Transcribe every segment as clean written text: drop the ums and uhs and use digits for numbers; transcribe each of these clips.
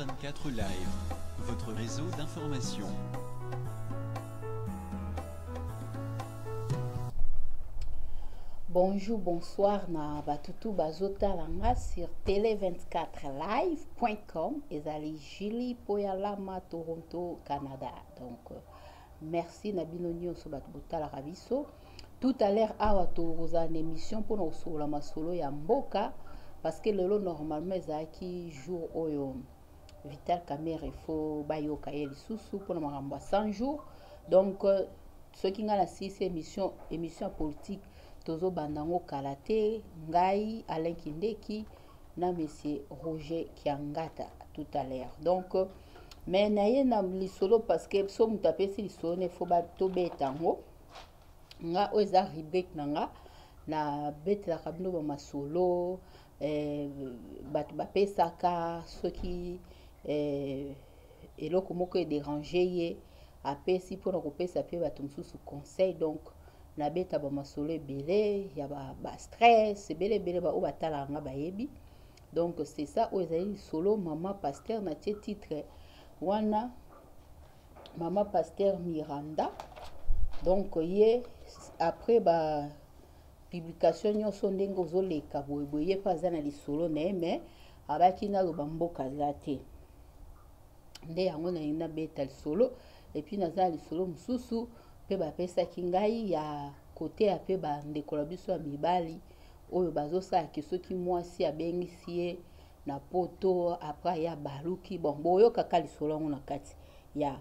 24 Live, votre réseau d'information. Bonjour, bonsoir na batutu bazotala nga sur tele24live.com ezali Julie Poyalama Toronto Canada. Donc merci na bino nyonso bato botalaka biso. Tout à l'heure awa tokozala na émission mpona kosolola masolo ya mboka parce que lelo normalement ezalaki jour oyo Vital Kamerhe faut bayoka ye lisusu mpona makambo ya 100 jours. Donc soki ngai nasilisi émission ya politique tozobanda yango kala te, ngai Alain Kindeki na monsieur Roger Kiangata tout à l'heure. Donc mais naye na lisolo parce que so moto apesi lisolo ne faut tobeta yango. Nga oyo eza rubrique na nga, nabetelaka bino ba masolo, bato bapesaka soki eloko moko edéranger ye, apesi mpona kopesa mpe bato mosusu conseil. Donc nabeta ba masolo ebele ya ba stress ebele ebele, ba oyo batalaka nga bayebi. Donc c'est ça oyo ezali lisolo mama pasteur, natie titre wana mama pasteur Miranda. Donc ye après ba publication nyonso ndenge ozoleka boye boye, ye mpe aza na lisolo na ye, mais abaki naloba mboka aza te, nde yango nalingi nabeta lisolo. Et puis naza na lisolo mosusu mpe bapesaki ngai ya kote ya mpe bandeko na biso ya mibali oyo bazosalaki soki mwasi abengisi ye na poto après ya baluki. Bon, boyokaka lisolo yango na kati ya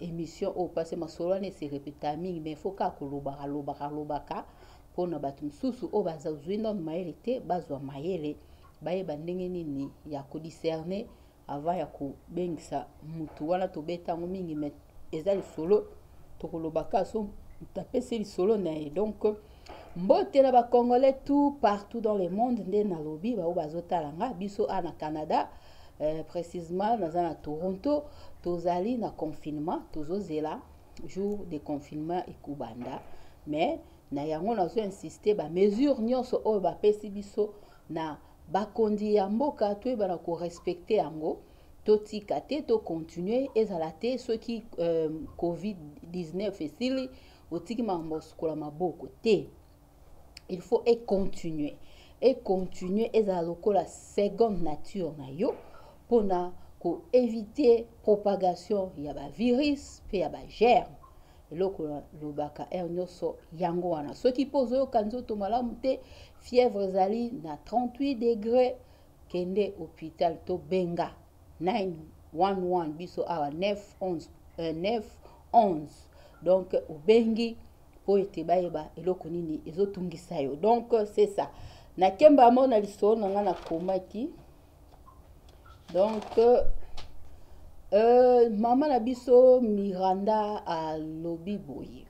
émission oyo, parce masolo wana ese répéta mingi, mais faut kaka kolobaka lobaka lobaka mpona bato mosusu oyo bazwi nano mayele te bazwa mayele, bayeba ndenge nini ya kodiscerner avant ya kobengisa mutu wana. Tobeta yango mingi, mais eza lisolo tokolobaka so tapesi lisolo na ye. Donc mbote na bacongolais tout partout dans le monde, nde nalobi bao bazotala nga biso a na Canada, précisément naza na Toronto. Tozali na confinement, tozozela jour de confinement ekobanda, mais na yango nazo insiste bamesure nyonso oyo bapesi biso na bakonzi ya mboka, toyebana korespecter yango, totika te, tocontinue. Ezala te soki COVID-19 esili, otiki makambo osukola maboko te. Il faut econtinue, econtinue, ezala lokola seconde nature na yo mpona koéviter propagation ya bavirus mpe ya bagerme. Eloko lobaka heure nyonso yango wana. Soki mpo ozoyoka nzoto malamu te, fièvre ezali na 38 degré, kende hôpital to benga 911. Biso awa 9 11, 9 11. Donc obengi mpo ete bayeba eloko nini ezotungisa yo. Donc c'est ça, nakemba mo na lisolo na nga nakomaki. Donc mama na biso Miranda alobi boye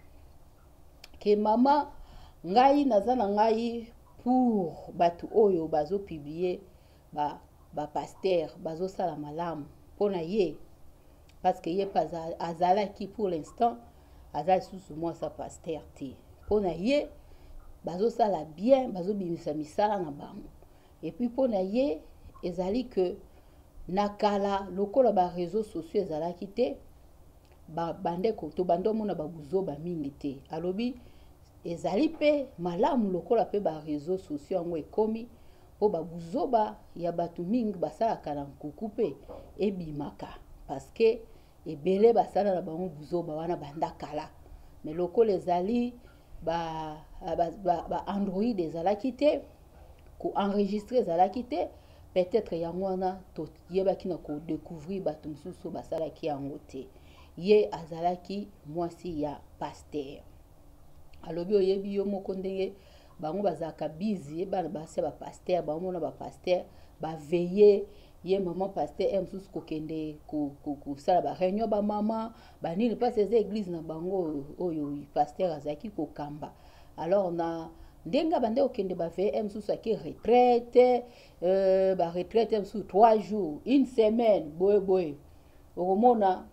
ke mama ngai naza na ngai pour bato oyo bazopublier bapasteur ba bazosala malamu mpona ye, parce que ye mpe azalaki, pour l'instant aza lisusu mwasi ya pasteur te. Mpona ye bazosala bien, bazobimisa misala na bango. Et puis mpona ye ezali ke na kala lokola baréseaux sociaux ezalaki te, bandeko tobanda omona babuzoba mingi te. Alobi ezali mpe malamu lokola mpe baréseaux sociaux yango ekomi, mpo babuzoba ya bato mingi basalaka na nkuku mpe ebimaka, parce que ebele basala na bango buzoba wana banda kala. Mais lokola ezali ba, ba, ba, ba Android ezalaki te, koenregistrer ezalaki te, peut-être yango wana toyebaki na kodécouvrir bato mosusu basalaki yango te. Ye azalaki mwasi ya pasteur. Alobi oyebi yo moko ndenge bango bazalaka busy, bana basi ya bapasteur, bamona bapasteur baveye ye mama pasteur e mosusu kokende kosala baréunion bamama banini, mpasi eza église na bango oyo pasteur azalaki kokamba. Alors na ndenge abande kokende baveye, e mosusu ake retraite, baretraite mosusu 3 jours, une semaine, boye boye. Okomona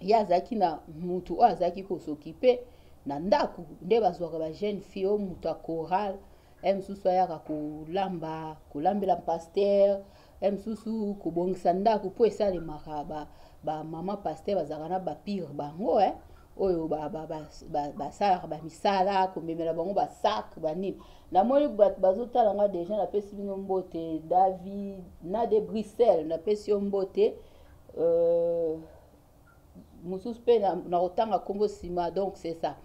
ye azalaki na mutu oyo azalaki kosokipe na ndako, nde bazwaka bajeune fille oyo moto ya chorale, e mosusu ayaka kolamba, kolambela pasteur. ye mosusu kobongisa ndako mpo esalemaka bamama ba pasteur bazalaka na bapire bango eh? Oyo basalaka ba, ba, ba bamisala komemela bango basak banini. Namoni bato bazotala nga deja, napesi bino mbote. David na de Bruxelles, napesi yo mbote. Mosusu mpe nakotanga nkombo nsima. Donc c'est ça.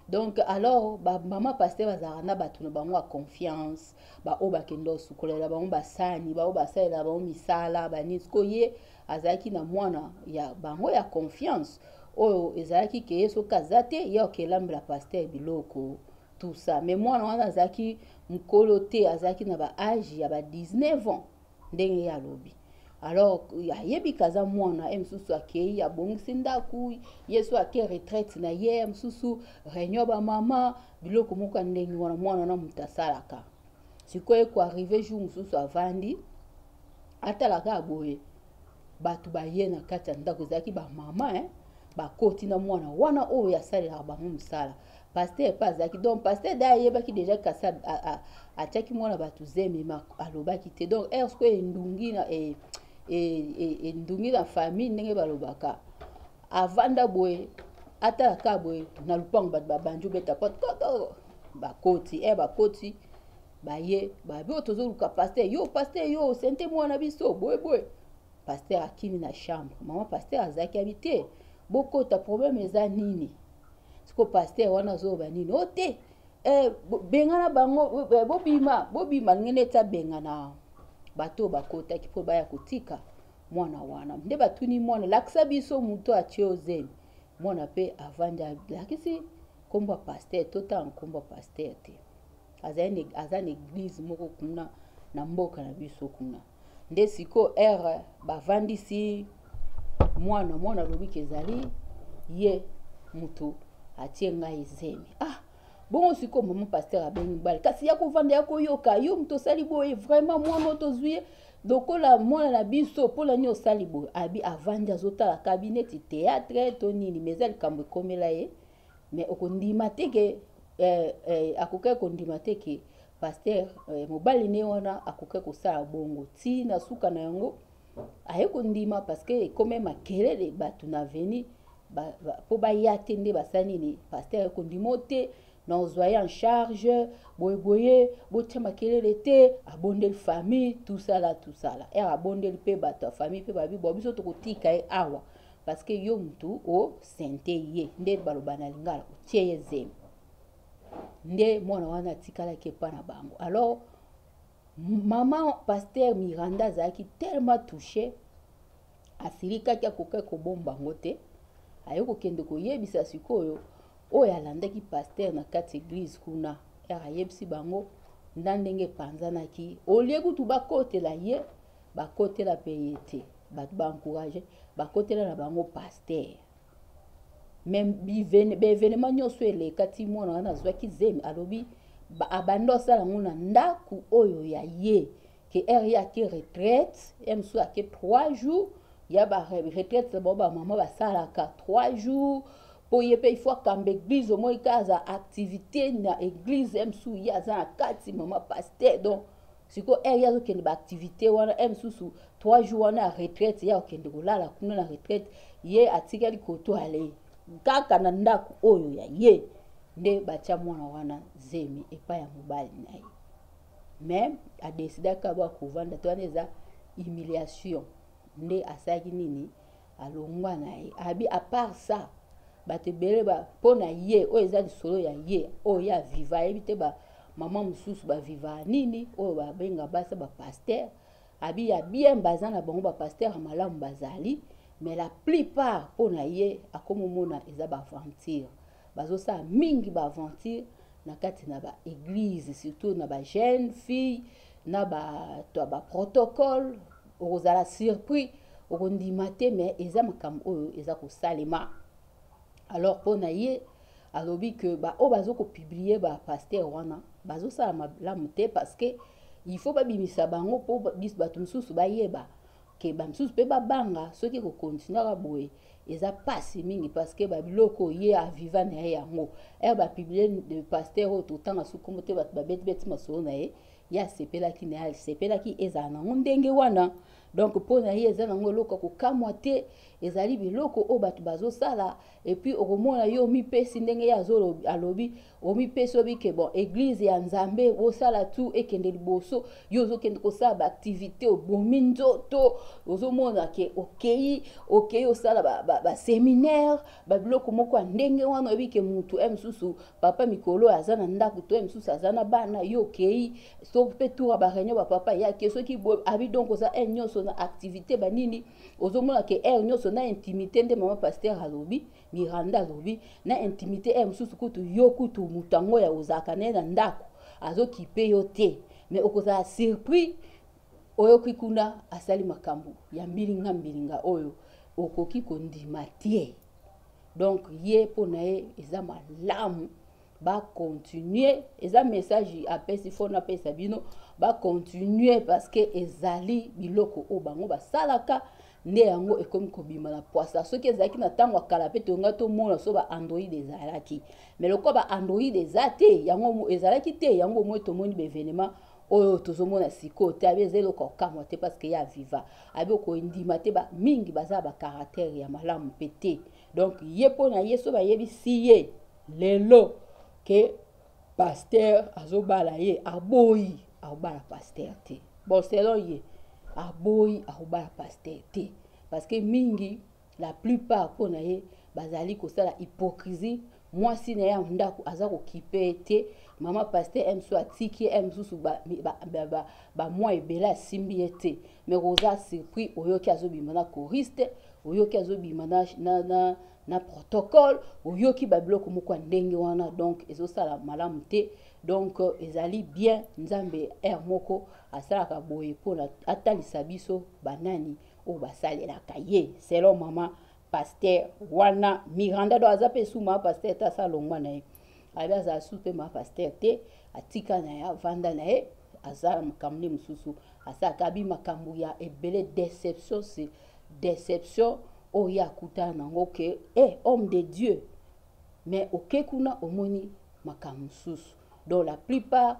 Donc alors bamama pasteur bazalaka na bato na bango ya confiance, baoyo bakende kosukolela bango basani, baoyo basalela bango misala banini. Sikoyo ye azalaki na mwana ya bango ya confiance oyo ezalaki ke ye soki aza te, ye akelambela pasteur biloko, tout ça. Mais mwana wana azalaki mokolo te, azalaki na ba âge ya ba 19 ans ndenge ye alobi. Alors ayebi kaza mwana ye mosusu akei abongisi ndako, ye so ake retraite na ye mosusu, réunion bamama, biloko moko ya ndenge wana, mwana wana moto asalaka. Sikoyo ekoarriver jour mosusu, avandi atalaka boye, bato baye na kati ya ndako, ezalaki bamama, eh? Bakoti na mwana wana oyo asalelaka bango mosala. Pasteur mpe azalaki. Donc pasteur da ayebaki déjà, kasi atiaki mwana bato zemi, alobaki te. Donc heure sikoyo endungi na famille, ndenge balobaka, avanda boye, atalaka boye na lupango, bato babandi obeta porte koto, bakoti. Bakoti, baye babi oyo tozoluka pasteur, yo pasteur, yo sente mwana biso boye boye. Pasteur akimi na chambre. Mama pasteur azalaki, abi te, bokota, problème eza nini? Siko pasteur wana azoloba nini? O te, bengana bango, bobima, bobima. Ndenge neti abengana bato oyo bakotaki mpo baya kotika mwana wana, nde batuni mwana: "Lakisa biso moto atie yo zemi." Mwana mpe avandi, alakisi nkombo ya pasteur. Totanga nkombo ya pasteur te, aza na église moko kuna na mboka na biso kuna. Nde sikoyo ere bavandisi mwana, mwana alobiki ezali ye moto atie ngai zemi. Ah bongo sikoyo mama pasteur abengi mobali, kasi ya kovanda, ya koyoka: "Yo moto osali boye, vraiment mwana oyo tozwi ye lokola mwana na biso, mpona nini osali boye?" Abi avandi, azotala kabi neti théâtre to nini, mais eza likambo ekomela ye. Mais okondima te ke akokaki kondima te ke pasteur, mobali ne wana akokaki kosala bongo. Ntina suka na yango, aye kondima parce que ekomi makelele, bato na avenue mpo baya te. Nde basali nini? Pasteur aye kondima te, nazwa ye en charge boyeboye, botia makelele te. Abondeli famille, tusala tusala ere abondeli mpe bato ya famille mpe babi bo biso tokotika ye awa parce que yo mutu osente ye, nde baloba na lingala, otie ye zemi. Nde mwana wana atikalaki epa na bango. Alors mama pasteur Miranda azalaki tellement touché, asilikaki, akokaki kobomba yango te. Aye kokende koyebisa sikoyo oyo alandaki pasteur na kati église kuna. Ere ayebisi bango nda ndenge epanzanaki, olie kutu bakotela ye, bakotela mpe ye te. Bato baencourager, bakotela na bango pasteur. Mais baévénement nyonso eleka ti mwana wana azwaki zemi, alobi abandi osala yango na ndako oyo ya ye, ke heure ye ake retraite, ye mosusu ake 3 jours ya baretraite na bango, bamama basalaka 3 jours, mpo ye mpe ifo akamba église. Omoi ka aza activité na église, ye mosusu ye aza na kati, mama pasteur. Donc sikoyo heure ye azokende baactivité wana, ye mosusu 3 jours wana ya retraite, ye akokende kolala kuna na retraite, ye atikali koto ale kaka na ndako oyo ya ye. Nde batia mwana wana zemi epai ya mobali na ye. Mais adécidaki abo akovanda te, wana eza humiliation. Nde asalaki nini? Alongwa na ye. Abi à part ça, bato ebele mpo na ye oyo eza lisolo ya ye oyo ye aviva, ayebi te bamama mosusu baviva nini oyo babenga basi bapasteur. Abi ya bien baza na bango, bapasteur ya malamu bazali, mais la plupart mpo na ye akomomona eza baaventure, bazosala mingi baaventure na kati na baéglise, surtout na bajeune fille na bato ya baprotocole. Okozala surpris, okondima te, mais eza makambo oyo eza kosalema. Alors mpo na ye alobi ke baoyo bazokopublier bapasteur wana bazosala malamu te, parce que il faut babimisa bango mpo bato mosusu bayeba ke bamisusu mpe babanga. Soki kokontinuaka boye, eza mpasi mingi, parce que babiloko ye aviva na ye yango, ere bapublier pasteur oyo totanga su kombo te, bato babetibeti masolo na ye. Ye asepelaki na ye, asepelaki ezala nango ndenge wana. Donc mpo na ye eza nango eloko ya kokamwa te, ezali biloko oyo bato bazosala. Et puis okomona yo omipesi ndenge ye alobi, omipesi obi ke bon, église ya Nzambe bosala tout ekende liboso, yo ozokende kosala ba activité, obomi nzoto, ozomona ke okei osala ba séminaire, ba biloko moko ya ndenge wana, oyebi ke mutu mosusu papa mikolo aza na ndako to mosusu aza na bana, yo okei soki mpe tour ya ba réunion ba papa yake soki boye abi, donc oza heure nyonso na activité banini, ozomona ke heure nyonso na intimité. Nde mama pasteur alobi, Miranda alobi na intimité, heure mosusu kutu yo kutu moto yango ya ozalaka na ye na ndako azokipe yo te, mais okozala surpris, oyoki kuna asali makambo ya mbilinga mbilinga oyo okoki kondima te. Donc ye mpo na ye eza malamu bacontinue, eza message apesi fo napesa bino, bacontinue parce que ezali biloko oyo bango basalaka nde yango ekomi kobima na poisa. Soki ezalaki na ntango ya kala mpe tonga tomona so ba android ezalaki, mais lokola ba android eza te, yango ezalaki te, yango moi tomoni baévénement oyo tozomona sikoyo te. Abi eza eloko kokamwa te parce que ye aviva, abi okondima te, ba mingi baza bacaractère ya malamu mpe te. Donc ye mpo na ye, so bayebisi ye lelo ke pasteur azobala ye, aboyi, akobala pasteur te. Bon, selon ye aboyi, akobala pasteur te parce que mingi, la plupart mpo na ye bazali kosala hypocrisie. Mwasi na ye ya ndako aza kokipe ye te, mama pasteur mosusu atiki ye, mosusu bamwa ebele asimbi ye te, mais oza surpris, oyoki azobima na choriste, oyoki azobima na protocole, oyoki babiloko moko ya ndenge wana. Donc ezosala malamu te. Donc ezali bien, Nzambe heure moko asalaka boye mpona atalisa biso banani oyo basalelaka ye, selon mama pasteur wana Miranda. Do aza mpe su mama pasteur te, asa longwa na ye, abi azala su mpe mama pasteur te, atika na ye, avanda na ye, aza makambo nde mosusu asalaka. Abi makambo ya ebele, déception, c'est déception oyo ye akutana nango ke homme de Dieu, mais oke kuna omoni makambo mosusu. Donc la plupart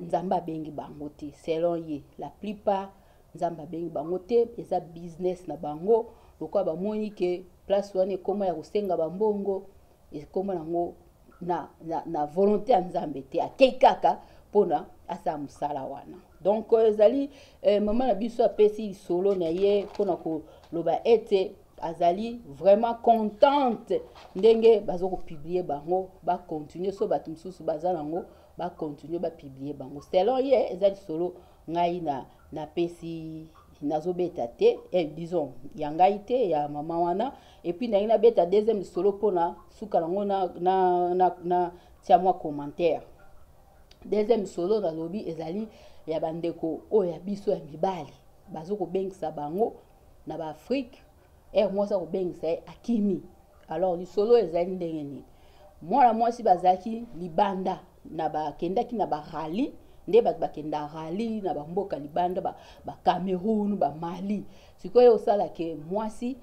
Nzambe abengi bango te, selon ye la plupart Nzambe abengi bango te, eza business na bango. Lokola bamoni ke place wana ekóma ya kosenga bambongo, ekóma nango na volonté ya Nzambe te, akei kaka mpona asala mosala wana. Donc ezali mama na biso apesi lisolo na ye mpona koloba ete azali vraiment contente ndenge baza kopublier bango, bacontinue so bato mosusu baza nango, bacontinue bapublier bango. Selon ye, eza lisolo ngai na napesi, nazobeta te, disons ya ngai te, ya mama wana. Et puis ndenge nabeta deuxième lisolo mpona suka nango na tia mwa commentaire. Deuxième lisolo nalobi ezali ya bandeko oyo ya biso ya mibali, baza kobengisa bango na baAfrique, heure mwasi akobengisa ye akimi. Alors lisolo ezali ndenge nini? Mwana mwasi bazalaki libanda na bakendaki na barallye, nde bato bakenda rallye na bamboka libanda, baCameroun, baMali. Sikoyo osalake mwasi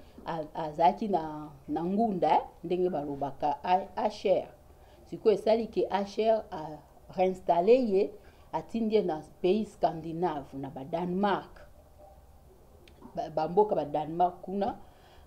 azalaki na ngunda, ndenge balobaka hr. Sikoyo esali ke hr areinstalle ye, atindi ye na pays scandinave, na baDanemark, bamboka baDanemark kuna.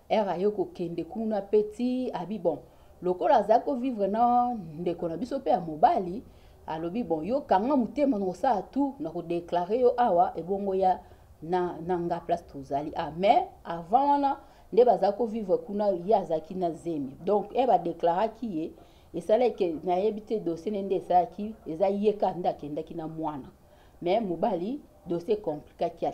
Heure aye kokende kuna mpe ti abi bon, lokola azali kovivre na ndeko na biso mpe ya mobali, alobi bon, yo kanga motema na kosala tu na kodéclarer yo awa, ebongo ya na nga place tozali. Ah, mais avant wana nde bazali kovivre kuna, ye azalaki na zemi. Donc e badéclaraki ye, esalaki nayebi te dossier ne nde esalaki, eza ye kaka nde akendaki na mwana, mais mobali dossier compliquaki,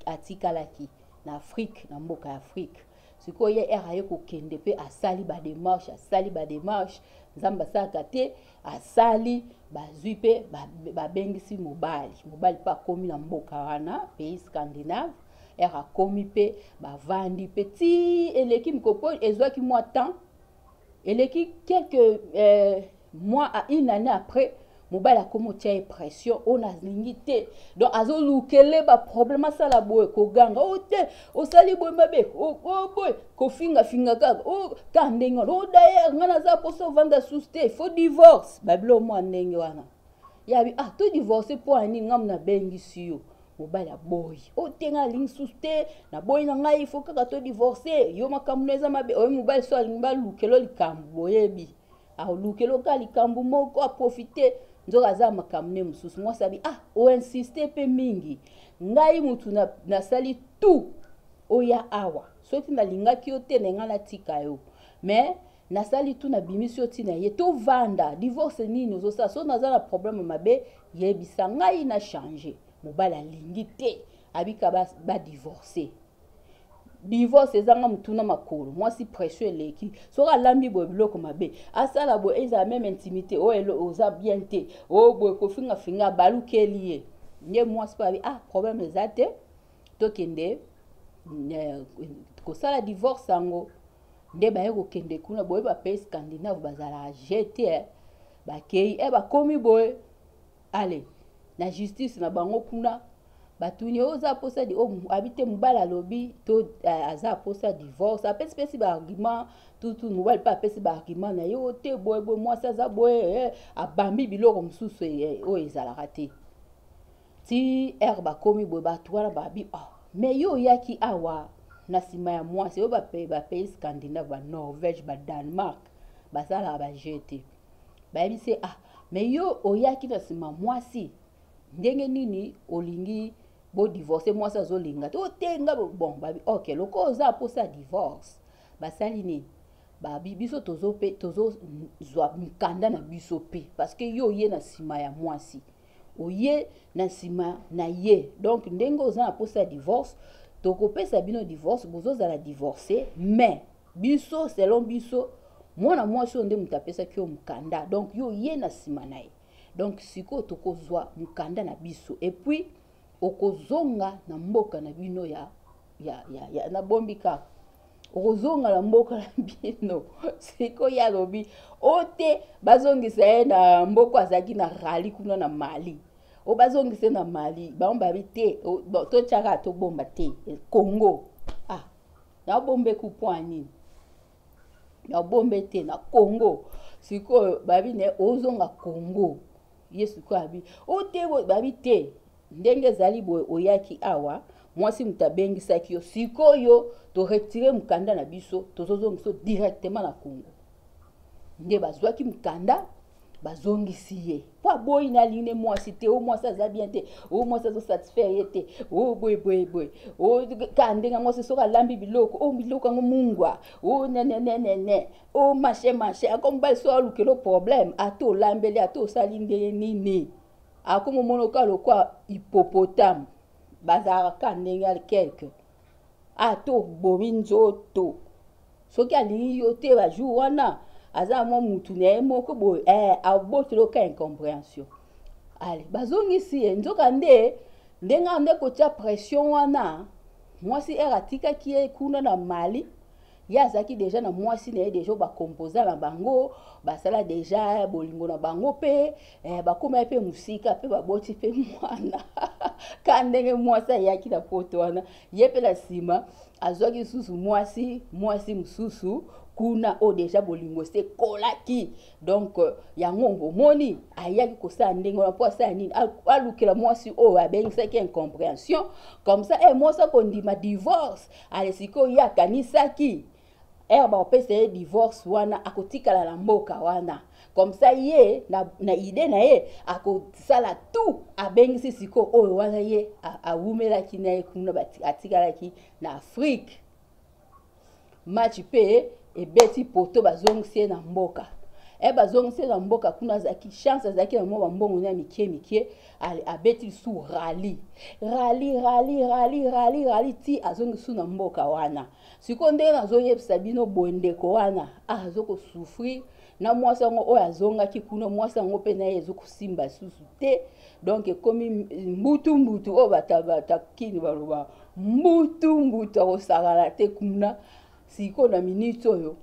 atikalaki na Afrique, na mboka ya Afrique. Sikoyo ye heure aye kokende mpe asali badémarche, asali badémarche, Nzambe asalaka te, asali, bazwi mpe babengisi mobali. Mobali mpe akomi na mboka wana, pays scandinave. Heure akomi mpe bavandi mpe ti eleki mikopo, ezwaki mwa temps, eleki quelques mois à une année après, mobali akomi otia ye pression oyo nalingi te. Donc azolukele baproblème, asala boye, koganga o te, osali boye mabe, o boye, kofingafinga kaka o ka ndenge wana. O d'ailleurs ngai naza mposa ovanda susu te, faut divorce, babilo mwa ndenge wana. Ye abi ah to divorce mpo ya nini? Ngai nabengisi yo. Mobali aboyi, o te, ngai alingi susu te, naboyi na ngai, ifo kaka to divorce yo, makambo na eza mabe. Oyo mobali so alingi balukelo likambo, boyebi alukelo kaka likambo moko aprofite, nzoka aza makambo ne mosusu. Mwasi abi ah oinsiste mpe mingi, ngai mutu nasali tout oya awa, soki nalingaki yo te na ngai natika yo, mais nasali tu, nabimisi yo ntina ye, tovanda. Divorce nini ozosala? So naza na problème mabe, yebisa ngai na change. Mobali alingi te, abika badivorce ba. Divorce ezanga motuna makolo. Mwasi pression eleki, soki alambi boye biloko mabe, asala boye, ezala même intimité oyo oza bien te, oyo boye kofingafinga, balukeli ye nde. Mwasi mpe abi ah problème eza te, tokende kosala divorce yango. Nde baye kokende kuna boye, bapays scandinave bazalaka jete. Bakei e bakomi boye, ale na justice na bango kuna, batuni oyo oza posa di oyo abi te. Mobali alobi to aza posa divorce, apesipesi baargument tutu. Mobali mpe apesi baargument na ye, oyo te boye boye, mwasi aza boye, abambi biloko mosusu oyo ezalaka te. Ti ere bakomi boye, bato wana babi oh, mais yo oyaki awa na nsima ya mwasi oyo. Bapays scandinave, banorvège, badanemark, basalaka bajeu te. Bayebi se ah mais yo oyaki na nsima mwasi, ndenge nini olingi bodivorce? Mwasi azolinga te, otenga bon. Babi ok, lokola oza mposa divorce, basali nini? Babi biso tozozwa tozo mikanda na biso mpe, parce que yo oye na nsima ya mwasi, oye na nsima na ye, donc ndenge oza na mposa ya divorce, tokopesa bino divorce, bozozala divorce. Mais biso, selon biso, mwana mwasi oyo nde moto apesaki yo mokanda, donc yo ye na nsima na ye, donc sikoyo tokozwa mokanda na biso et puis okozonga na mboka na bino ya nabombi kaka, okozonga na mboka na bino. Sikoyo alobi o te, bazongisa ye na mboka azalaki na rali kuna na Mali, o bazongisa ye na Mali. Bango babi te, totyaka tobomba te, Congo. Ah, nabombe kupo ya nini? Nabombe te na Congo. Sikoyo babi ne ozonga Congo. Ye sikoyo abi o te, babi te, ndenge ezali boye, oyaki awa, mwasi moto abengisaki yo, sikoyo toretire mokanda na biso, tozozongisa directement na Congo. Nde bazwaki mokanda, bazongisi ye, mpo aboyi na alingi ne mwasi te, o mwasi aza bien te, o mwasi azosatisfaire ye te, o boye boye boye, o ka ndenge mwasi soki alambi biloko, o biloko yango mungwa, o nenenenene, o machin machin. Ako mobali so alukelo problème, ata olambeli, ata osali ndenge nini, akomomona oka lokwa hippopotame. Bazalaka ka ndenge ya quelque, ata obomi nzoto, soki alingi yo te, bajour wana aza mwa mutu na ye moko boye, aboteli oka incompréhension. Ale bazongisi ye, nzoka nde ndenge ande kotia pression wana, mwasi ere atikaki ye kuna na Mali, ye azalaki deja na mwasi na ye deja, bakompoza na bango, basala deja bolingo na bango mpe bakóma ye mpe mosika mpe baboti mpe mwana. Ka ndenge mwasi ayaki na poto wana, ye mpe na nsima azwaki lisusu mwasi mosusu kuna oyo deja bolingo se ekolaki. Donc yango omoni ayaki kosala ndenge wana mpo asala nini? Alukela mwasi oyo abengisaki incompréhension, comme ça mwasi akondima divorce. Ale sikoyo ye akanisaki ere bakopesa ye divorce wana, akotikala na mboka wana, comme ça ye na idée na ye akosala tout, abengisi sikoyo oyo wana ye awumelaki na ye kuna, atikalaki na Afrique. Match mpe ebeti poto, bazongisi ye na mboka. Bazongisi ye na mboka kuna, azalaki chance, azalaki na mwa bambongo na mike mike, abeti lisusu rali rali rali rali rali rali ti azongi su na mboka wana. Sikoyo ndenge nazoyebisa bino boye, ndeko wana azokosouffrir na mwasi yango oyo azongaki kuna. Mwasi yango mpe na ye ezokosimba lisusu te, donc ekomi mbutu mbutu, oyo batakini baloba mbutu mbutu, akosakana te kuna. Sikoyo na minute oyo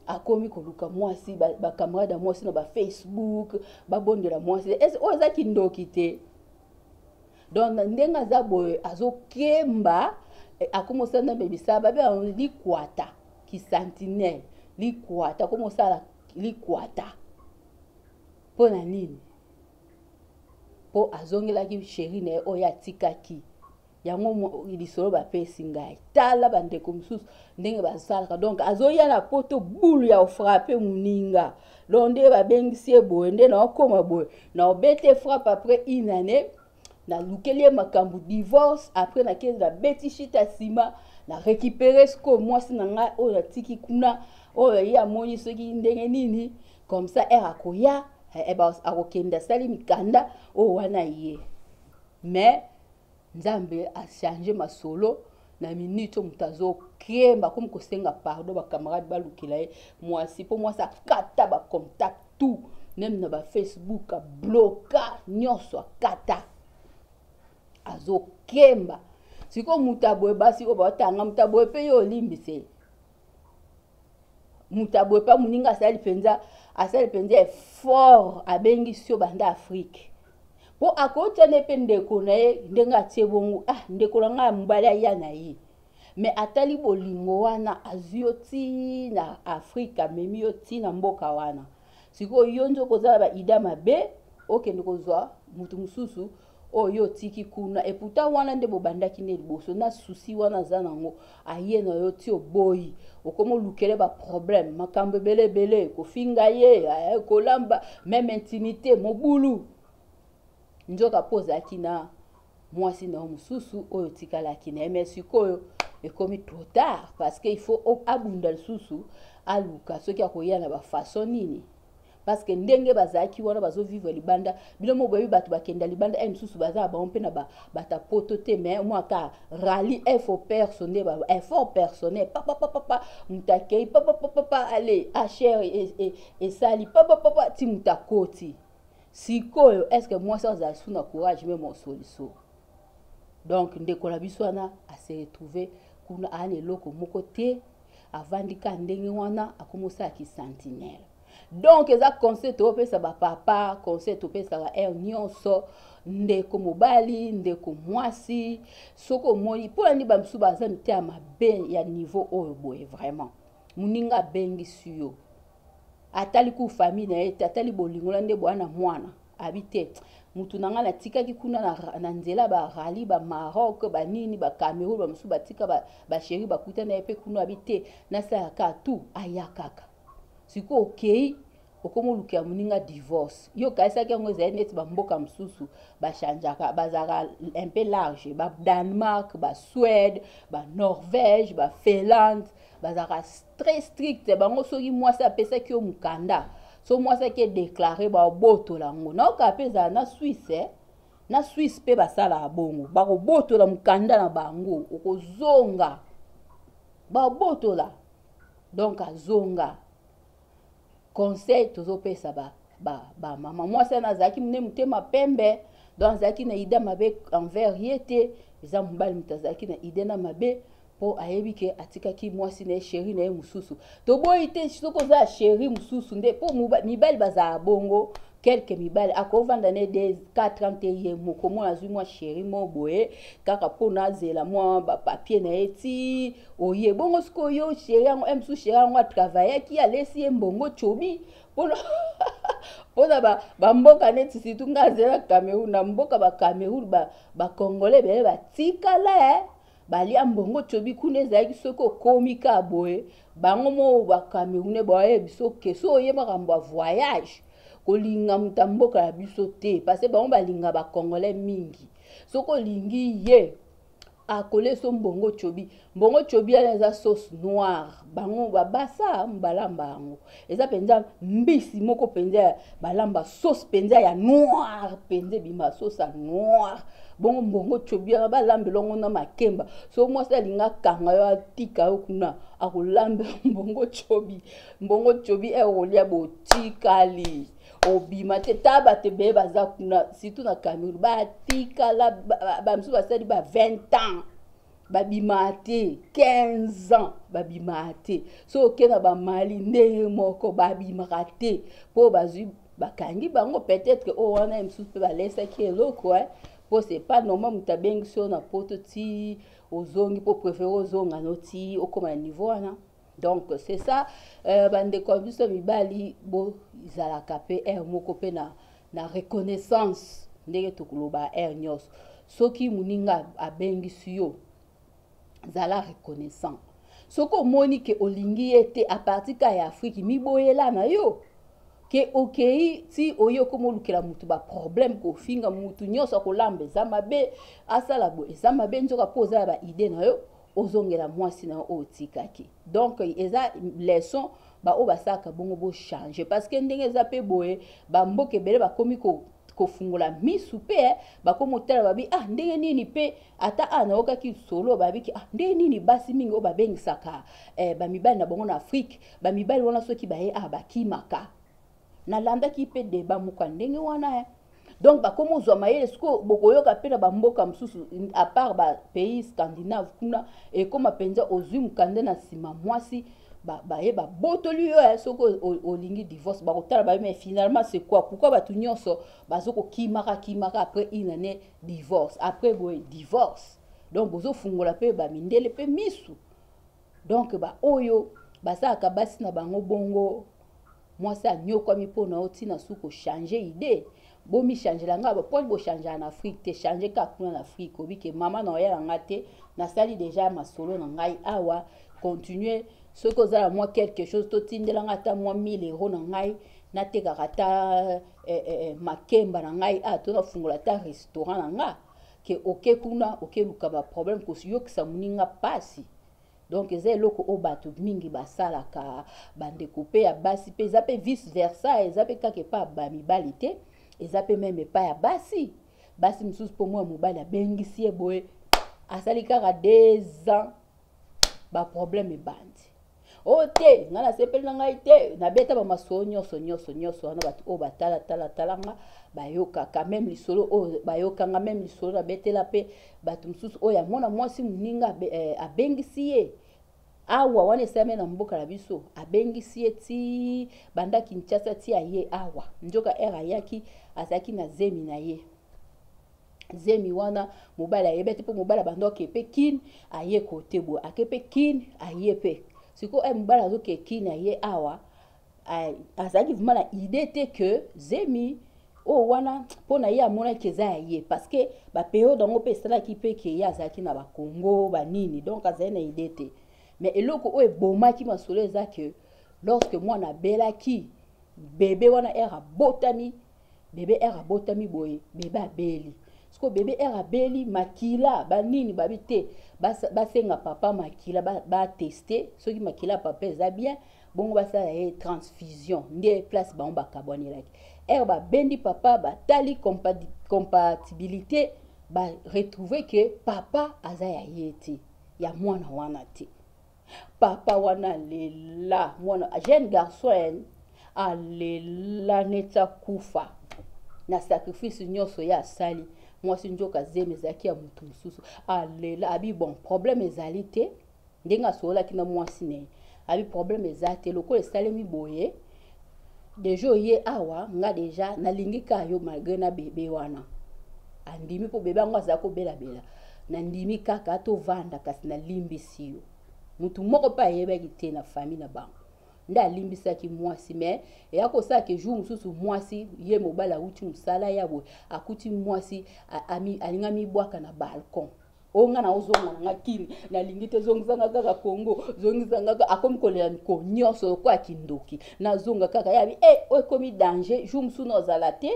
akomi koluka mwasi, bacamarade ya mwasi na bafacebook, babondela mwasi. Oyo eza kindoki te? Donc ndenge aza boye, azokemba, akomi osala na bebisa babe likwata kisentinelle, likwata, akomi osala likwata. Mpo na nini? Mpo azongelaki chéri na ye oyo atikaki. Yango lisolo bapesi ngai. Tala bandeko mosusu ndenge basalaka. Donc azoya na poto bulu ya ofrappe moninga. Donc nde babengisi ye boye, nde naokoma boye, naobete frappe après une année, nalukeli ye makambo divorce. Après nakei, nabeti shita nsima, na récupéré sikoyo mwasi na ngai oyo natiki kuna, oyo ye amoni soki ndenge nini. Comme ça ere akoya, akokende, asali mikanda oyo wana ye. Mais Nzambe achange masolo na minute oyo. Moto azokemba, akomi kosenga pardon, bacamarade balukela ye mwasi, mpo mwasi akata bacontact tout, même na bafacebook abloka nyonso, akata, azokemba. Sikoyo moto aboye, basi oyo baotanga moto aboye mpe yo olimbise moto aboye mpe moninga asali mpenza, asali mpenza effort, abengisi yo banda Afrique, mpo akotia nde mpe ndeko na ye ndenge atie bongo. Ah, ndeko na ngai ya mobali aya na ye, me atali bolingo wana, azwi yo ti na Afrike, amemi yo ti na mboka wana. Sikoyo yo nzoka oza na baida mabe, okende kozwa motu mosusu oyo yo otiki kuna. Eputa wana nde bobandaki nde liboso na susi wana aza nango, aye na yo ti oboyi, okoma olukele baproblème, makambo ebele ebele, kofinga ye, kolamba, même intimité mobulu. Nzoka mpo ozalaki na mwasi na yo mosusu oyo otikalaki na ye. Mais sikoyo ekomi trop tard, parce que il faut abunda lisusu, aluka soki akoya na bafaçon nini, parce que ndenge bazalaki wana, bazovivre libanda. Bino mo boyebi, bato bakenda libanda e mosusu baza na bango mpe na bato poto te, mais mwa ka rali effort personnel, effort personnel, papapapapa, moto akei papapapapa, ale achere esali papapapa ti moto akoti. Sikoyo est ce que mwasi azala su na courage même osoliso? Donc ndeko na biso wana ase retrouve kuna, aa na eloko moko te, avandi ka ndenge wana, akomi osalaki sentinelle. Donc eza conseil topesa bapapa, conseil topesaka heure nyonso, ndeko mobali, ndeko mwasi, soki omoni mpona nini bamisusu baza mitema mabe ya niveau oyo boye. Vraiment, moninga abengisi yo, atali ku famille na ye te, atali bolingo na nde bwana mwana abi te. Mutu na ngai natikaki kuna na nzela, barali bamaroc, banini, bacameroun, bamosusu batika bachéri, bakuta na ye mpe kuna, abi te, nasalaka tu aya kaka. Sikoyo okei, okoma olukela moninga divorce. Yo okanisaki yango ezali neti bamboka mosusu bachangeaka, bazalaka un peu large, baDanemark, baSuède, baNorvège, baFinlande, bazalaka très strict. Bango soki mwasi apesaki yo mokanda, so mwasi aki edéclare, baobotola yango. Naokaa mpe ezala na Suisse, eh? Na Suisse mpe basalaka bongo, bakobotola mokanda na bango, okozonga, babotola. Donc azonga. Conseil tozopesa bamama ba, ba mwasi wana azalaki nde motema pembe, donc azalaki na idée mabe envers ye te. Eza mobali moto azalaki na idée na mabe, mpo ayebi ke atikaki mwasi na ye, chéri na ye mosusu. Toboyi te, soki oza ya chéri mosusu nde mpo mibali bazala bongo. Quelque mibali akovanda ne de 4 ans te ye moko, mona azwi mwa chéri mo boye kaka mpona azela mwa bapapier na ye ti oye bongo. Sikoyo chéri yango e mosusu, chéri yango atravaillaki, alesi ye mbongo tiobi mpona bamboka neti surtout nga azela Cameroun. Na mboka baCameroun, bacongolais ebele batikala, balia mbongo tiobi kuna. Ezalaki soki okomi ka boye, bango mo bacamerounais bayebi biso ke so oye makambo ya voyage, kolinga moto ya mboka ya biso te, parce bango balinga bacongolais mingi. Soki olingi ye, akoleso mbongo tiobi. Mbongo tiobi wana eza sauce noire, bango babasa balamba yango, eza mpenza mbisi moko mpenza balamba sauce mpenza ya noire mpenza, ebima sauce ya noire bongo. Mbongo tiobi wana balambela yango na makemba. So mwasi alinga akanga yo, atika yo kuna, akolambela mbongo tiobi. Mbongo tiobi e okolia, botikali obima te. Ta bato ebele baza kuna, surtout na Cameroun, batikala, bamisusu basali ba 20 ans babima te, 15 ans babima te. So oke na bamali, ndenge moko, babimaka te mpo bazwi, bakangi bango. Peut-être oyo wana ye mosusu mpe balesaki eloko, mpo c'est pas normal moto abengisi yo na poto ti ozongi, mpo préféré ozonga no ti okóma na niveau wana. Donc c'est ça, bandeko ya biso mibali, bozalaka mpe heure moko mpe na reconnaissance. Ndenge tokoloba heure nyonso, soki moninga abengisi yo, zala reconnaissant. Soki omoni ke olingi ye te a partir ka ya Afrique, miboyela na yo ke okei ti oye okoma olukela mutu ba problème, kofinga mutu nyonso, akolamba eza mabe, asala boye eza mabe, nzoka mpo oza na ba idée na yo, ozongela mwasi na yo oyo otikaki. Donc eza leçon, baoyo basalaka bongo bochange, parce que ndenge eza mpe boye, bamboka ebele bakomi kofungola misu mpe bakomi otala, babi: "Ah, ndenge nini mpe ata ah, nayokaki solo babiki, ah, ndenge nini basi mingi oyo babengisaka bamibali na bango na Afrique, bamibali wana soki baye ah, bakimaka." Nalandaki mpe débat moko ya ndenge wana. Donc bakomi ozwa mayele. Sikoyo bokoyoka mpe na bamboka mosusu, à part bapays scandinave kuna, ekóma mpenza ozwi mokanda na nsima, mwasi baye babotoli yo. Soki olingi divorce, bakotala baye. Mais finalement c'est quoi? Pourquoi bato nyonso bazokokimaka kimaka? Après une année, divorce, après boye, divorce. Donc bozofungola mpe bamindele mpe misu. Donc baoyo basalaka basi na bango bongo, mwasi anyokwami mpona yo, ntina su kochange idée, bomichangela nga poni bochangeaka na Afrique te, change kaka kuna na Afrique. Obike mama na oyala nga te, nasali déjà masolo na ngai awa. Continue, soki oza na mwa quelque chose, totindelanga ata mwa 1000 euro na ngai, natekaka ata makemba na ngai a to nafungola ata restaurant na nga, ke oke kuna okeluka baproblème, koyokisa moninga mpasi. Donc eza eloko oyo bato mingi basalaka, bandeko mpe ya basi mpe, eza mpe vice versa, eza mpe kaka epa bamibali te, eza mpe même epai ya basi. Basi mosusu mpo mwa mobali abengisi ye boye, asali kaka 2 ans, baproblème ebandi. Oyo te, ngai nasepeli na ngai te, nabeta bamasolo nyonso nyonso nyonso wana. Bato oyo batala nga bayokaka même lisolo oyo, bayokanga même lisolo nabetela mpe bato mosusu oyo amona mwasi moninga abengisi ye awa. Wana esalami na mboka na biso, abengisi ye ti banda Kinshasa ti aye awa. Nzoka ere ayaki, azalaki na zemi na ye. Zemi wana mobali ayebi te, mpo mobali abanda oke mpe Kine, aye kote boye, ake mpe Kine, aye mpe sikoyo mobali azoke Kine, aye awa, azalaki vraiment na idée te ke zemi oyo wana mpo na ye amonaki eza ya ye, parce que bapériode yango mpe esalaki mpe ke ye azalaki na bakongo banini, donc azali na idée te. Mais eloko oyo ebomaki masolo eza ke lorsque mwana abelaki, bebe wana ere abotami, bebe ere abotami boye, bebe abeli. Sikoyo bebe ere abeli, makila banini babi te, basenga papa makila, bateste soki makila ya papa eza bien, bongo basala ye transfusion. Nde place bango bakabwanelaki. Ere babendi papa, batali compatibilité, baretrouve ke papa aza ya ye te, ya mwana wana te. Papa wana alela mwana, jeune garçon alela neti akufa na sacrifice nyonso ye asali. Mwasi nzoka zemi ezalaki ya motu mosusu. Alela, abi: "Bon, problème ezali te." Ndenge asololaki na mwasi na ye, abi: "Problème eza te, lokola esalemi boye déjà, oye awa, nga déjà nalingi kaka yo malgré na bebe wana." Andimi, mpo bebe yango azala kobelabela. "Nandimi kaka tovanda, kasi nalimbisi yo." Motu moko mpe ayebaki te na famille na bango, nde alimbisaki mwasi. Mais eya kosalaka jour mosusu, mwasi ye mobali awuti mosala ya boye, akuti mwasi alingi amibwaka na balcon. Oyo nga na ozonga na nga Kini, nalingi te, zongisanga kaka Kongo, zongisanga kaka. Akomi kolela mikolo nyonso lokola kindoki, nazonga kaka. Yabi e oyo ekomi danger. Jour mosusu na ozala te,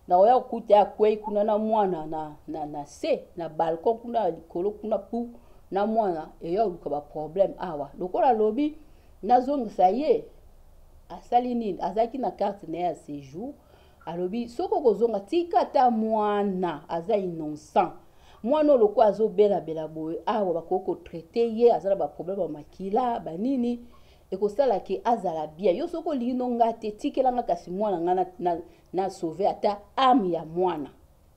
nakoya kokuta akwei kuna na mwana na se na balcon kuna likolo kuna, pu na mwana eya koluka baproblème awa. Lokola alobi nazongisa ye, asali nini? Azalaki na carte na ye ya séjour. Alobi: "Soki okozonga, tika ata mwana aza innocent. Mwana oyo lokola azobelabela boye awa, bakoki kotraite ye, aza na baproblème ya makila banini, ekosalaki azala bien. Yo soki olingi no nga te, tikelanga kasi mwana nga na sauve ata âme ya mwana."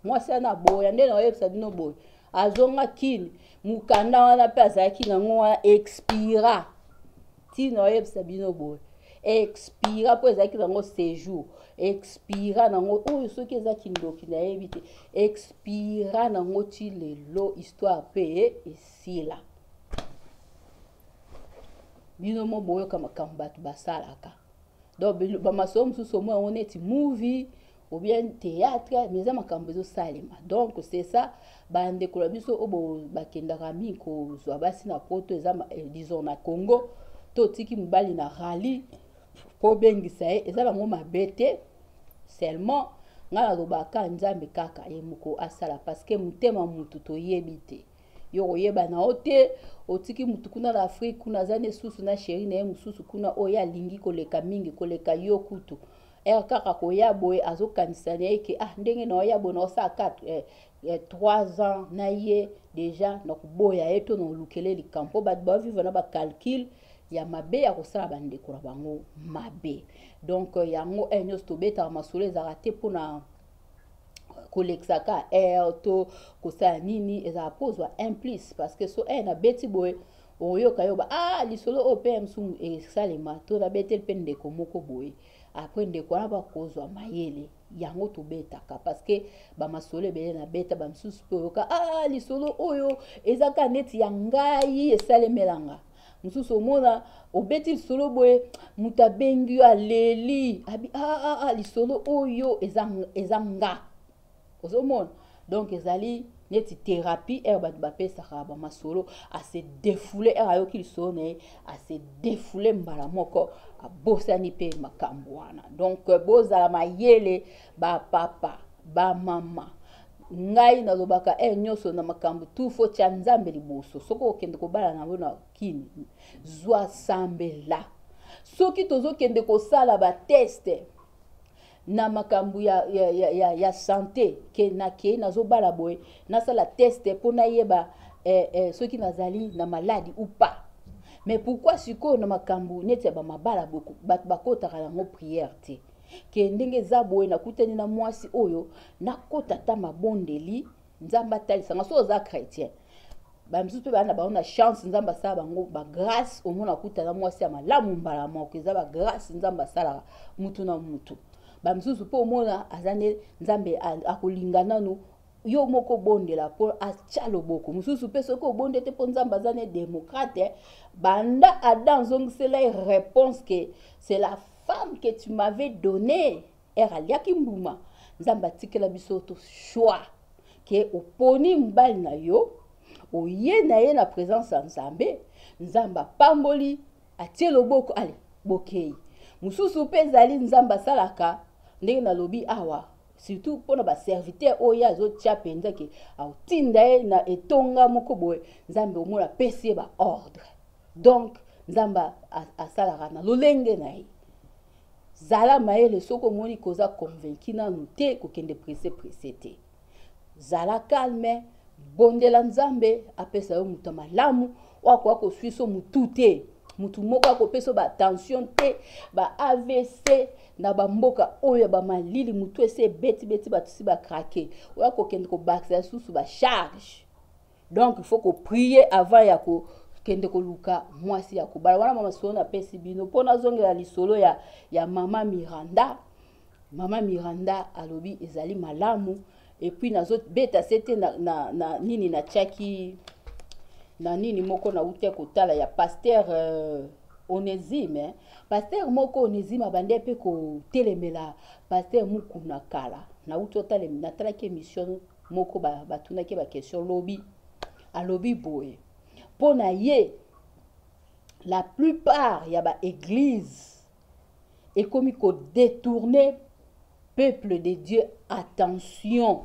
Mwasi wana aboya. Nde na oyebisa bino boye, azonga Kini, mokanda wana mpe azalaki nango wana expira. Ntina oyebisa bino boye, expira, mpo ezalaki nango séjour, expira nango. Oyo soki eza kindoki, nayebi te. Expira nango ti lelo, histoire mpe esila. Bino mo boyoka makambo bato basalaka. Donc bamasolo mosusu omoi yango neti movie. Ou bien théâtre, mais eza makambo ezosalema. Donc c'est ça, bandeko na biso oyo bakendaka mingi kozwa basi na poto, eza disons na Congo, to otiki mobali na rali mpo obengisa ye, eza nango mabe te. Seulement ngai nalobaka, Nzambe kaka ye moko asala, parce que motema mutu toyebi te. Yo koyeba na yo te, otiki mutu kuna na Afrique, kuna aza ne susu na chéri na ye mosusu kuna, oyo alingi koleka mingi koleka yo kutu. Ere kaka koya boye, azokanisa na ye ke ah, ndenge na oya boye, naosala 4 3 ans na ye déjà, na koboya ye to na olukele likambo, mpo bato bavivre na bacalcul ya mabe ya kosala bandeko na bango mabe. Donc yango ere nyonso tobetaka masolo, ezalaka te mpona kolekisaka aire to kosala nini, ezalaka mpo ozwa un plus, parce que so ere nabeti boye, oyoka yo ba ah, lisolo oyo mpe mosusu esalema to nabeteli mpe ndeko moko boye, après ndeko wana bakozwa mayele. Yango tobetaka, parce que bamasolo ebele nabeta, bamisusu mpe oyoka ah, lisolo oyo eza kaka neti ya ngai esalemelanga. Mosusu omona obeti lisolo boye, moto abengi yo, aleli, abi ah, ah, ah, lisolo oyo eza nga. Ozomona, donc ezali neti thérapie. Ere bato bapesaka bamasolo, ase défoule. Ere ayoki lisolo na ye, ase défoule mbala moko, abosani mpe makambo wana. Donc bozala mayele, bapapa, bamama. Ngai nalobaka ere nyonso, na makambo tu fo tia Nzambe liboso. Soki okende kobala na yo na kini, zwa sambela. Soki tozokende kosala batest na makambo ya santé, ke nakei nazobala boye, nasala test mpo nayeba soki nazali na maladie ou pas. Mais pourquoi sikoyo na makambo neti ya bamabala, bato bakotaka yango prière te, ke ndenge eza boye, nakutani na mwasi oyo, nakota ata mabondeli, Nzambe atalisanga? So oza chrétien, bamisusu mpe baa na bango na chance, Nzambe asala bango bagrâce, omona akutana mwasi ya malamu mbala moko. Eza bagrâce Nzambe asalaka mutu na mutu. Bamisusu mpe omona aza nde Nzambe akolinga nanu yo moko obondela mpo atya loboko. Mosusu mpe soki obonde te, mpo Nzambe aza ne démocrate. Banda Adam azongisela ye réponse ke c'est la femme que tu m'avais donné, ere aliaki mbuma. Nzambe atikela biso to choix, ke oponi mobali na yo, oye na ye na présence ya Nzambe, Nzambe apamboli, atie loboko, ale bokei. Mosusu mpe ezali Nzambe asalaka ndenge nalobi awa, surtout mpona baserviteur oyo azotia mpenza ke aotinda ye na etonga moko boye, Nzambe omona apesi ye baordre. Donc Nzambe asalaka na lolenge na ye. Zala mayele. Soki omoni koza convaincu nanu te, kokende presse presse te. Zala calme, bondela Nzambe apesa yo moto ya malamu oyo akoka koswiso motu te, motu moko akopesa batension te, ba AVC na bamboka oyo ya bamalili, motu esi ebetibeti, bato si bacraquer, oyo akokende kobakisa lisusu bacharge. Donc il faut koprier avant ya kokende koluka mwasi ya kobala. Wana mama solo napesi bino mpo nazongela lisolo ya mama Miranda. Mama Miranda alobi ezali malamu. Et puis nazobeta se te na nini natiaki na nini moko nauti kotala ya pasteur Onésime. Pasteur moko Onésime abandi mpe kotelemela pasteur Mukuna kala. Nauti otala, natalaki émission moko, batunaki baquestion lobi. Alobi boye mpo na ye, la plupart ya baéglise ekomi kodétourner peuple de Dieu. Attention,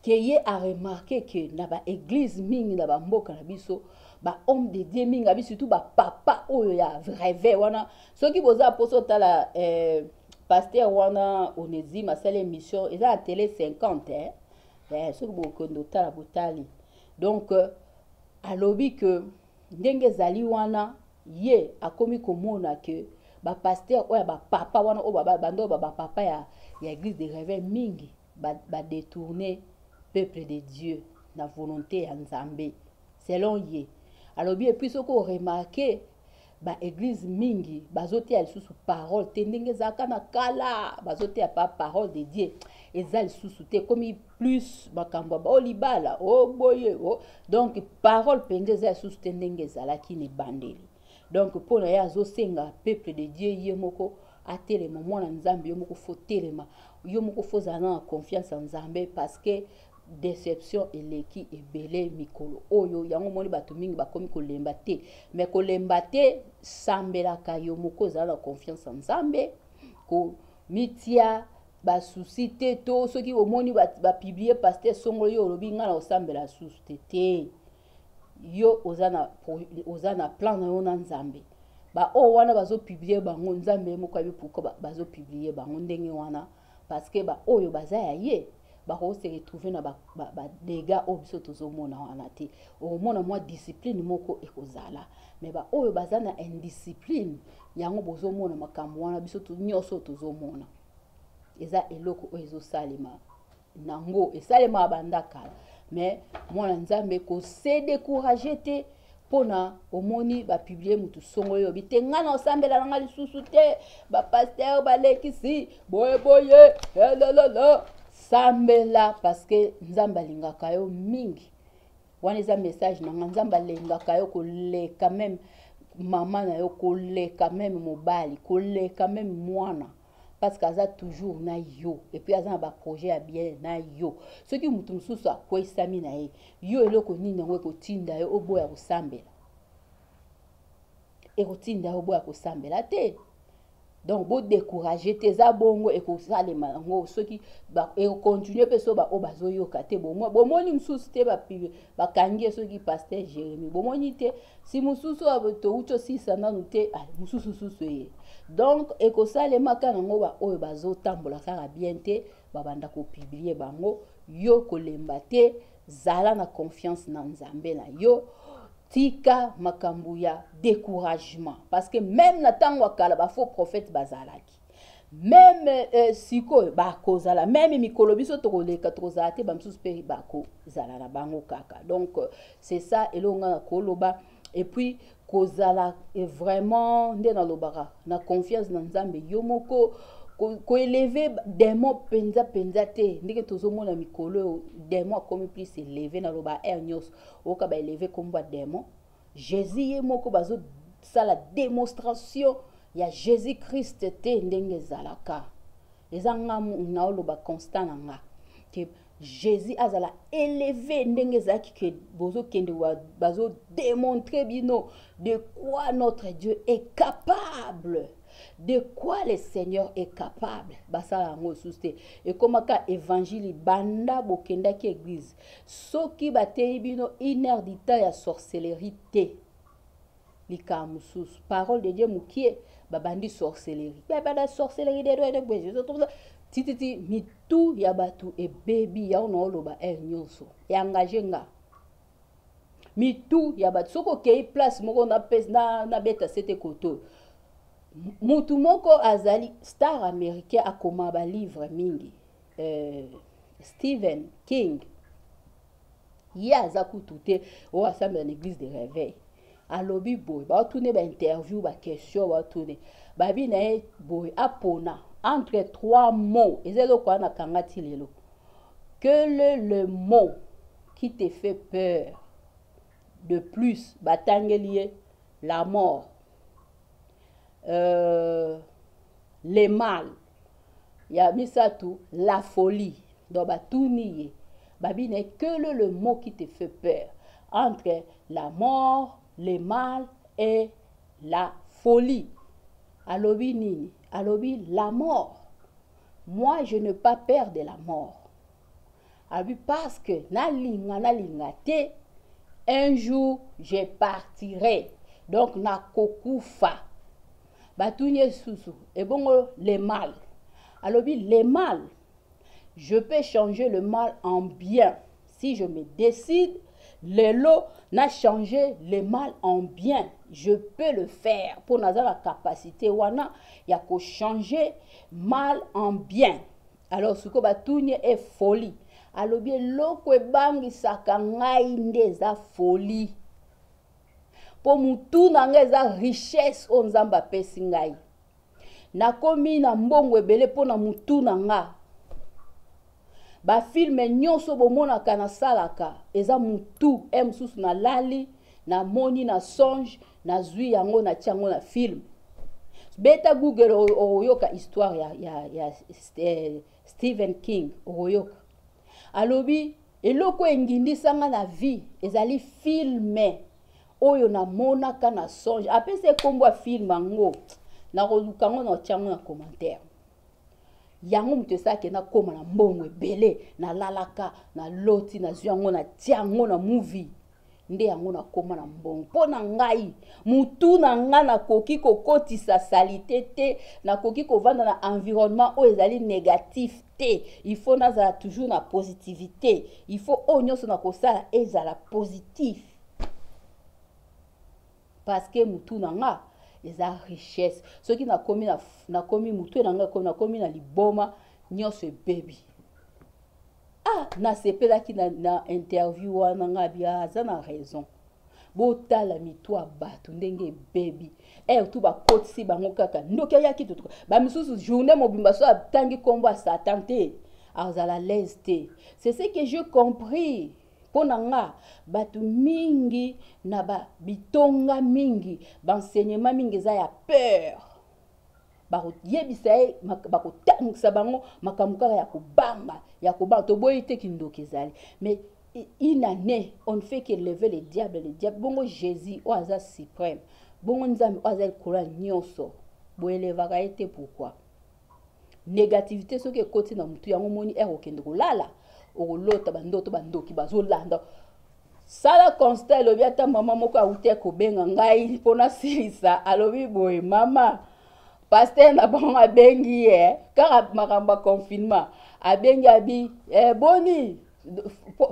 ke ye aremarquer ke na baéglise mingi na bamboka na biso, bahomme de Dieu mingi abi, surtout bapapa oyo ya réveil wana. Soki boza mposa otala pasteur wana Onésime asali émission, eza na télé 50, eh? Soki bokende otala, botali. Donc alobi ke ndenge ezali wana, ye akomi komona ke bapasteur oyo ya bapapa wana, oyo bando oyo bapapa ya église de réveil mingi, badétourner peuple de Dieu na volonté ya Nzambe, selon ye alobi. Et puis soki oremarquer, baéglise mingi bazoteya lisusu parole te ndenge ezalaka na kala. Bazoteya pa parole de Dieu eza lisusu te, ekomi plus makambo ya bao libala o boye o. Donc parole mpenza eza lisusu te ndenge ezalaki na ebandeli. Donc mpo na ye, azosenga peuple de Dieu ye moko. atelema. Mwana Nzambe, yo moko faut telema, yo moko faut ozala na confiance ya Nzambe, parce que déception eleki ebele mikolo oyo. Yango omoni bato mingi bakomi kolemba te. Mais kolemba te, sambelaka yo moko, ozala na confiance ya Nzambe, komitia basusi te. To soki omoni bapublier pasteur songolo, yo olobi: "Ngai na kosambela susu te." Te, yo oza na plan na yo na Nzambe. Baoyo wana bazopublier bango, Nzambe ye moko ayebi pourquoi bazopublier bango ndenge wana, parce que baoyo baza ya ye bakose retrouver na badégâts oyo biso tozomona wana te. Okomona mwa discipline moko ekozala, mais baoyo baza na indiscipline, yango bozomona makambo wana. Biso nyonso tozomona eza eloko oyo ezosalema nango, esalemaka banda kala. Mais mwana Nzambe, kose décourager te mpona omoni bapublier mutu songo, oyobi te: "Ngai na osambela na ngai lisusu te, bapasteur balekisi boyeboye." Elololo, sambela, parce que Nzambe alingaka yo mingi. Wana eza message na nga. Nzambe alingaka yo koleka même mama na yo, koleka même mobali, koleka même mwana, parce que aza toujours na yo et puis aza na baprojet ya bien na yo. Soki motu mosusu akweyisami na ye, yo eloko nini yango ekotinda yo oboya kosambela? Ekotinda yo oboya kosambela te. Donc bodécourager te, eza bongo, ekosalema yango. Soki ekocontinuer mpe, so baoyo bazoyoka te, bomoni mosusu te, bakangi ye. Soki pasteur Jérémi, bomoni te, si mosusu touti osisa nanu te, mosusu susu eye. Donc ekosalemaka nango. Baoyo bazotambola kaka bien te, babanda kopublier bango. Yo kolemba te, zala na confiance na Nzambe na yo. Tika makambo ya découragement, parce que même na ntango ya kala, bafaux prophète bazalaki. Même sikoyo bakozala, même mikolo biso tokoleka, tokozala te, bamisusu mpe bakozala na bango kaka. Donc c'est ça eloko nga na koloba. Et puis kozala vraiment, nde nalobaka, na confiance na Nzambe yo moko. Koélever démon mpenza mpenza te, ndenge tozomona mikolo oyo, démon akomi plus élevé. Naloba, aire nyonso oyoka baélever kombo ya démon. Jésus ye moko, bazosala démonstration ya Jésus Christ te ndenge ezalaka. Eza nga naoloba constant na nga ke Jésus azala élevé ndenge ezalaki, ke bozokende, bazodémontrer bino de quoi notre Dieu est capable, de quoi le Seigneur est capable. Basala yango lisusu te, ekomaka évangile. Banda bokendaki église, soki bateyi bino une heure du temps ya sorcellerie te, likambo mosusu, parole de Dieu mokie, babandi sorcellerie, babanda sorcellerie tititi, mitu ya bato ebebi. Yango naoloba heure nyonso, eengage nga mitu ya bato. Soki okei place moko, nabeta sete koto, mutu moko azali star américain, akoma balivre mingi, Stephen King. Ye aza kutu te oyo asambela na église de réveil. Alobi boye, baotune bainterview, baquestion baotune, babi na ye boye, apona entre trois mots. Eza eloko wana nakanga ti lelo. "Quel est le mot qui te fait peur de plus?" Batangeli ye la mort, le mal, ya misato la folie. Donc batuni ye, babi na ye: "Quel est le mot qui te fait peur entre la mort, le mal et la folie?" Alobi nini? Alobi: "La mort. Moi, je n'ai pas peur de la mort." Alobi: "Parce que nalinga nalinga te, un jour je partirai, donc nakokufa." Batuni ye susu: "Ebongo le mal?" Alobi: "Le mal, je peux changer le mal en bien. Si je me décide lelo na changer le mal en bien, je peux le faire, mpo naza na capacité wana ya kochanger mal en bien." Alors sikoyo batuni ye folie. Alobi: "Eloko ebangisaka ngai nde eza folie, mpo mutu na ngai eza richesse oyo Nzambe apesi ngai. Nakomi na mbongo ebele mpo na mutu na nga. Bafilm nyonso bomonaka nasalaka eza mutu e mosusu. Nalali, namoni na songe, nazwi yango, natia yango na film. Beta Google, okoyoka histoire ya Stephen King. Okoyoka alobi eloko engindisanga na vie ezali film oyo namonaka na songe. Apesi ekombo ya film yango, nakoluka yango, na otia yango na commentaire. Yango moto esalaki nakóma na mbongo ebele. Nalalaka, naloti, nazwi yango, natia yango na movie, nde yango nakóma na mbongo. Mpo na ngai, mutu na ngai, nakoki kokotisa saleté te, nakoki kovanda na environnement oyo ezali négatif te. Il faut nazala toujours na positivité, il faut oyo nyonso nakosala ezala positif, parce que mutu na nga eza richesse. Soki nakomi mutu na nga, nakomi na liboma, nyonso ebebi. Ah, nasepelaki na interview wana. Nga bia aza na raison. Botala mitu ya bato ndenge ebebi. Ere tu bakotisi bango kaka ndoki ayaki totuka bamisusu journée mobimba, so atangi nkombo ya Satan te, azala l'aise te. C'est ce que j'ai compris. Mpo na nga, bato mingi na bitonga mingi, baenseignement mingi eza ya peur. Bakoyebisa ye, bakotangisa bango makambo kaka ya kobanga, ya kobanga. Toboyi te kindoki ezali, mais une année, on ne fait que lever le diable, le diable. Bongo Jésus oyo aza suprême, bongo Nzambe oyo aza likolo ya nyonso, boelevaka ye te? Pourquoi négativité soki ekoti na motu yango, omoni ere okende kolala, okolota bandoto, bandoki bazolanda? Sala constat. Elobi ata mama moko awuti kobenga ngai mpo nasilisa. Alobi boye: mama pasteur na bango abengi ye kaka makambo ya confinement. Abengi, abi boni,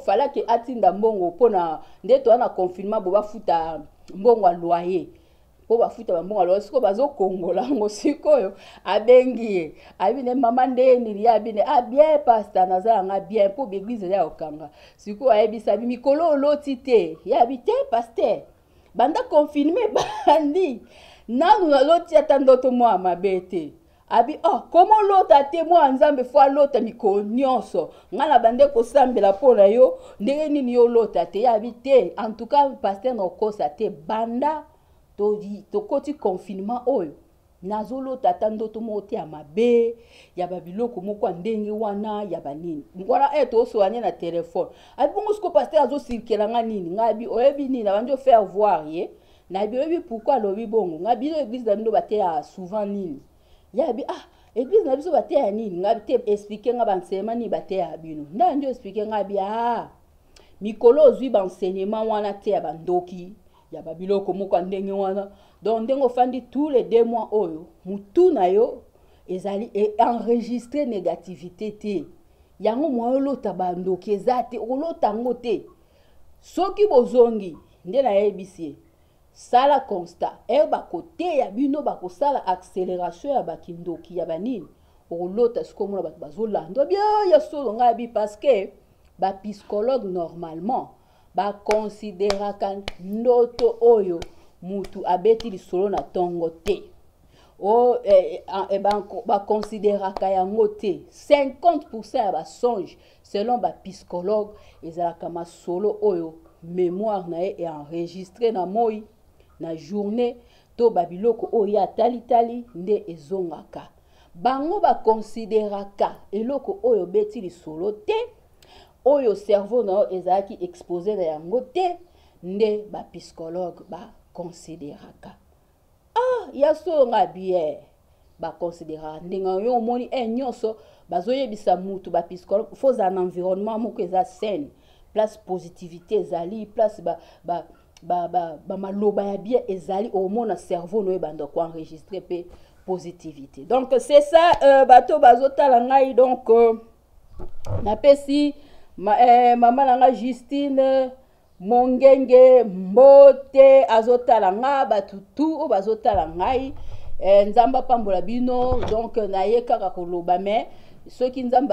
falaki atinda mbongo mpona nde toza na confinement, bo bafuta mbongo ya loyer, mpo bafuta bambongo ya loyer. Sikoyo bazokongola yango. Sikoyo abengi ye, abi ne: mama, nde nini? Ye abi ne: ah bien, pasteur, naza yanga bien, mpo baéglise eza ya kokanga. Sikoyo ayebisa abi: mikolo oloti te? Ye abi: te, pasteur, banda confinement bandi, nanu naloti ata ndoto mwa mabe te. Abi: oh, koma olota te? Mwa Nzambe fo alota mikolo nyonso. Ngai na bande kosambela mpo na yo, ndenge nini yo olota te? Ye abi: te, en tout cas, pasteur, na okosa te, banda tokoti confinement oyo, nazolota ata ndoto moko te ya mabe, ya babiloko moko ya ndenge wana, ya banini wana. E tosola nde na telefone. Abi: bongo siko pasteur azosirikela nga nini? Ngai abi: oyebi nini? Abandi ofaire voir ye. Nayebi, oyebi pourquoi alobi bongo? Ngai: bino église na bino bateya souvent nini? Ye abi: ah, église na biso bateya nini? Ngai te, explique nga baenseignement nini bateya bino. Nde andi explique ngai, abi: ah, mikolo ozwi baenseignement wana te ya bandoki, ya babiloko moko ya ndenge wana. Donc ndenge ofandi tous les 2 mois oyo, mutu na yo ezali enregistre négativité te. Yango mwa olota bandoki eza te, olota yango te. Soki bozongi, nde nayebisi ye: sala constat, ere bakoteya bino, bakosala accélération ya bakindoki, ya banini, okolota. Sikoyo omona bato bazolanda bia ya solo. Ngai abi parce que bapsychologue normalement bakonsideraka ndoto oyo mutu abeti lisolo na ntongo te. O bakonsideraka yango te. 50 ya basonge, selon bapsychologue, ezalaka masolo oyo mémoire na ye enregistre na moi na journée, to babiloko oyo ye atalitali nde ezongaka. Bango bakonsideraka eloko oyo obeti lisolo te, oyo cerveau na yo ezalaki exposé na yango te, nde bapsychologue bakonsideraka. Ah, ya solo? Nga bien, bakonsideraka ndenge yo omoni e nyonso bazoyebisa mutu. Bapsychologue, fo ozala na environnement moko eza saine, place positivité ezali, place bamaloba ba ya bien ezali. Omona cerveau no ebanda koenregistre mpe positivité. Donc c'est ça. Bato bazotala ngai, donc napesi mama na ngai Justine Mongenge mbote, azotala nga. Bato tu oyo bazotala ngai, Nzambe apambola bino. Donc naye kaka koloba, mais soki Nzambe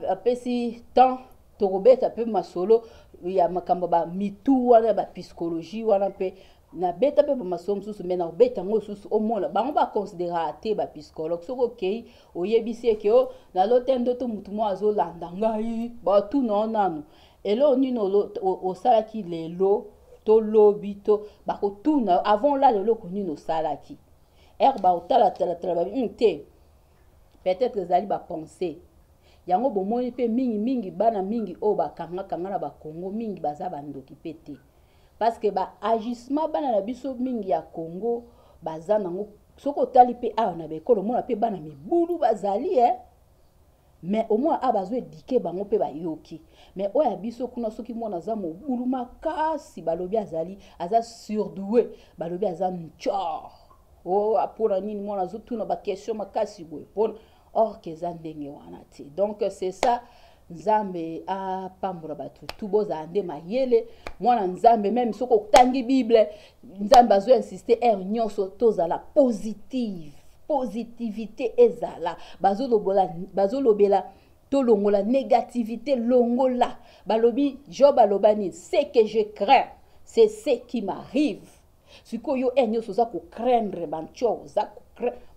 apesi temps, tokobeta mpe masolo ya makambo bamitu wana ya bapsychologie wana, mpe nabeta mpe bamasolo mosusu, me nakobeta yango lisusu. Omona bango bakonsideraka te bapsychologue. Soki okei, oyebisi eke o nalota ndoto, motu moko azolanda ngai, batuna o nanu eloko nini osalaki lelo to lobi, to bakotuna avant olala eloko nini osalaki. Ere baotalatalatala babi te, peut-être ezali bapense yango. Bomoni mpe mingimingi bana mingi oyo bakangakanga na Bakongo mingi baza bandoki mpe te, parce que baagissement bana na biso mingi ya Congo baza nango. Soki otali mpe awa na baekole, omona mpe bana mibulu bazali, eh? Mais omona awa bazoéduquer bango mpe bayoki. Mais oyo ya biso kuna, soki mwana aza mobulu makasi, balobi azali aza surdoué, balobi aza ntchor. O mpona nini mwana azotuna baquestion makasi boye? Mpona or que eza ndenge wana te. Donc c'est ça. Nzambe apambola bato tu. Bozala nde mayele, mwana Nzambe. Même soki otangi Bible, Nzambe azoinsiste heure nyonso tozala positive, positivité ezala. Bazolobela tolongola négativité, longola. Balobi Job aloba nini? "Ce que je crains, c'est ce qui m'arrive." Sikoyo yo heure nyonso oza kocraindre bantio, oza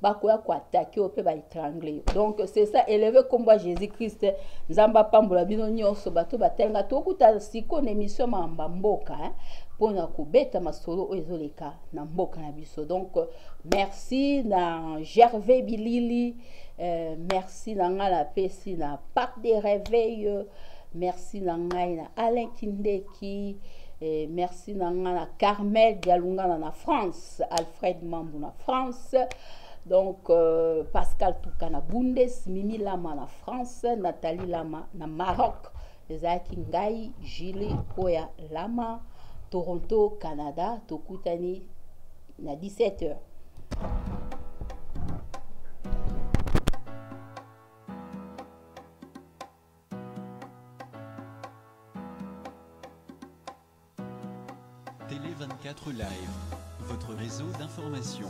bakoya koattaquer oyo mpe baétrangler yo. Donc c'est ça, élevé nkombo ya Jésus Christ. Nzambe apambola bino nyonso bato batalinga. Tokuta sikoyo na émission Mamba Mboka mpona kobeta masolo oyo ezoleka na mboka na biso. Donc merci na Gervais Bilili, merci na ngai napesi na Parc des Réveil, merci na ngai na Alain Kindeki, merci na ngai na Carmel Dialungana na France, Alfred Mambu na France, donc Pascal Touka na Bundes, Mimi Lama na France, Nathalie Lama na Maroc. Ezalaki ngai Julie Koya Lama, Toronto, Canada. Tokutani na 17 heures. Télé 24 Live, votre réseau d'information.